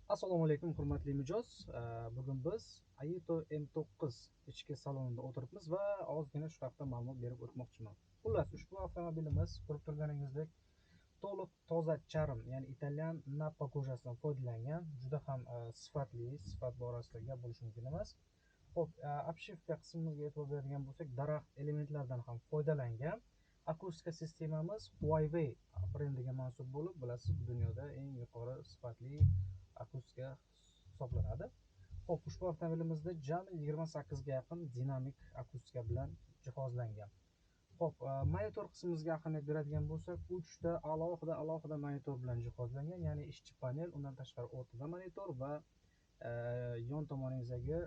Assalomu alaykum, hurmatli mijoz. Bugun biz Aito M9 ichki salonida o'tiribmiz va ozgina shu haqda ma'lumot berib o'tmoqchiman. Xullas, ushbu avtomobilimiz ko'rib turganingizdek to'liq toza charm, ya'ni italyan nappa kojasidan foydalangan, juda ham sifatli, sifat borasida gap bo'lishi mumkin emas. Xo'p, обшивка qismimizga e'tibor beradigan bo'lsak, daraxt elementlaridan ham foydalangan. Akustika sistemamiz Huawei brendiga mansub bo'lib, bilasiz, bu dunyoda eng yuqori sifatli akustika hisoblanadi. Xo'p, ushbu avtomobilimizda jami 28 ga yaqin dinamik akustika bilan jihozlangan. Xo'p, monitor qismimizga ahamiyat beradigan bo'lsak, 3 ta alohida alohida monitor bilan jihozlangan, ya'ni ishchi panel, undan tashqari o'rtada monitor va yon tomoningizdagi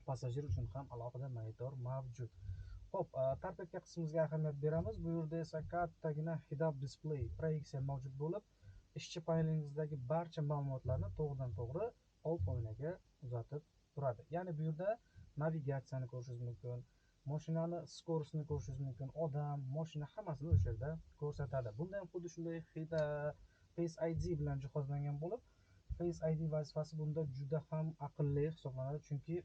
passajir uchun ham alohida monitor mavjud. Xo'p, torpedka qismimizga ahamiyat beramiz. Bu yerda esa kattagina head-up display proyeksiya mavjud bo'lib, ishchi panelingizdagi barcha ma'lumotlarni to'g'ridan-to'g'ri old oynaga uzatib turadi. Ya'ni bu yerda navigatsiyani ko'rishingiz mumkin, mashinani скорость ini ko'rishingiz mumkin, odam, mashina hammasini o'sha yerda ko'rsatadi. Bunda ham xuddi shunday Face ID bilan jihozlangan bo'lib, Face ID vazifasi bunda juda ham aqlli hisoblanadi, chunki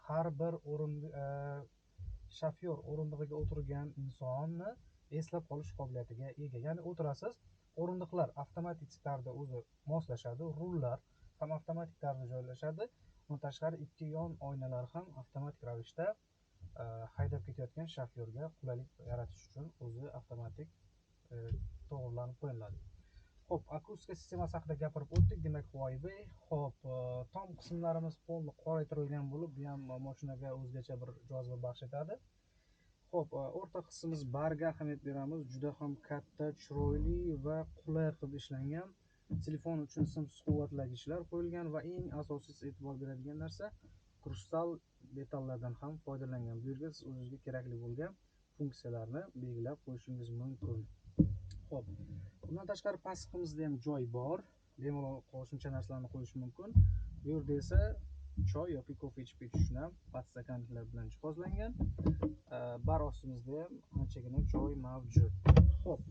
har bir shofyor o'rindig'iga o'tirgan insonni eslab qolish qobiliyatiga ega. Ya'ni o'tirasiz, o'rindiqlar avtomatik tarzda o'zi moslashadi, rullar ham avtomatik tarzda joylashadi. Undan tashqari ikki yon oynalar ham avtomatik ravishda haydab ketayotgan shofyorga qulaylik yaratish uchun o'zi avtomatik to'g'rilanib qo'yiladi. Xo'p, akustika sistemasi haqida gapirib o'tdik. Demak, Huawei. Xo'p, tom qismlarimiz polni qoraytirilgan bo'lib, bu ham mashinaga o'zgacha bir joziba baxsh etadi. Xo'p, o'rta qismimiz barga ahamiyat beramiz. Juda ham katta, chiroyli va qulay qilib ishlangan. Telefon uchun simsiz quvvatlagichlar qo'yilgan va eng asosiysi e'tibor beradigan narsa kristal detallardan ham foydalangan. Bu yerga siz o'zingizga kerakli bo'lgan funksiyalarni belgilab qo'yishingiz mumkin. Xo'p, undan tashqari past qismimizda ham joy bor. Bemalol qo'shimcha narsalarni qo'yish mumkin. Bu yerda esa choy yoki kofe ichib ketish uchun ham podstakanliklar bilan jihozlangan. Bar ostimizda ham anchagina joy mavjud. Xo'p,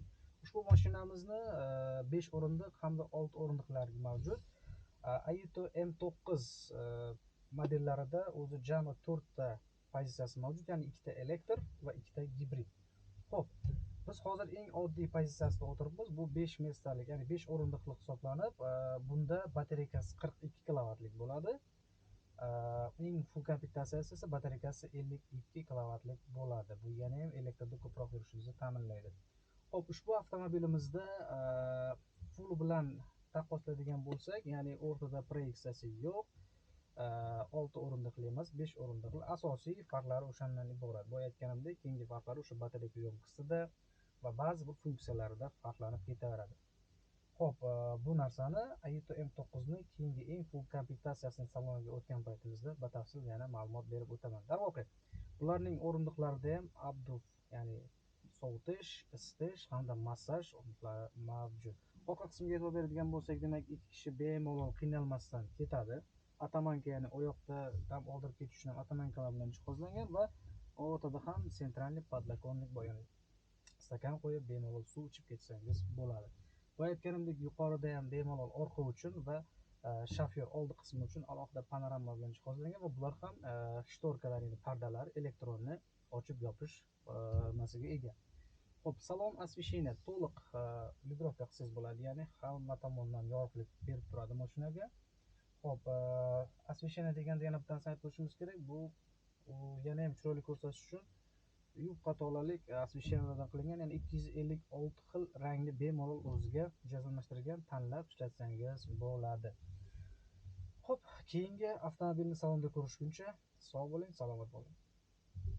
ushbu mashinamizni 5 o'rindiq hamda 6 o'rindiqlar mavjud. Aito M9 modellarida o'zi jami 4 ta pozitsiyasi mavjud, ya'ni 2 ta elektr va 2 ta gibrid. Xo'p, biz hozir eng oddiy pozitsiyasida o'tiribmiz. Bu 5 mestalik, ya'ni 5 o'rindiqli hisoblanib, bunda batareykasi 42 kilovatlik bo'ladi. Eng full komplektatsiyasi esa batareykasi 52 kilovatlik bo'ladi. Bu yana ham elektrda ko'proq yurishingizni ta'minlaydi. Xo'p, ushbu avtomobilimizda full bilan taqqoslaydigan bo'lsak, ya'ni o'rtada proyeksiyasi yo'q. 6 o'rindiqli emas, 5 o'rindiqli. Asosiy farqlari o'shandan iborat. Boya aytganimdek, keyingi farqlari o'sha batareyka yo'nqisida va ba'zi bir funksiyalarida farqlanib ketaveradi. Xo'p, bu narsani Aito M9 ni keyingi eng full komplektatsiyasini saloniga o'tgan paytimizda batafsil yana ma'lumot berib o'taman. Darvoqe, bularning o'rindiqlarida ham abduf, ya'ni sovutish, isitish hamda massaj o'rindiqlari mavjud. Orqa qismga e'tibor beradigan bo'lsak, demak, 2 kishi bemalol qiynalmasdan ketadi. Atamanka, ya'ni oyoqda dam oldirib ketish uchun ham atamankalar bilan jihozlangan va o'rtada ham sentralniy podlokonnik bor, ya'ni stakan qo'yib bemalol suv ichib ketsangiz bo'ladi. Boya aytganimdek, yuqorida ham bemalol orqa uchun va shofyor oldi qismi uchun alohida panorama bilan jihozlangan va bular ham shtorkalar, ya'ni pardalar elektronni ochib yopish nimasiga ega. Xo'p, salon osvещение to'liq lugrovka qilsangiz bo'ladi, ya'ni hamma tomondan yorug'lik berib turadi mashinaga. Xo'p, osvещение deganda yana bitta narsani aytib o'tishimiz kerak, bu yana ham chiroyli ko'rsatish uchun yupqa tolalik osvещениyalardan qilingan, ya'ni 256 xil rangni bemalol o'ziga mujassamlashtirgan, tanlab ishlatsangiz bo'ladi. Xo'p, keyingi avtomobilni salonda ko'rishguncha sog' bo'ling, salomat bo'ling.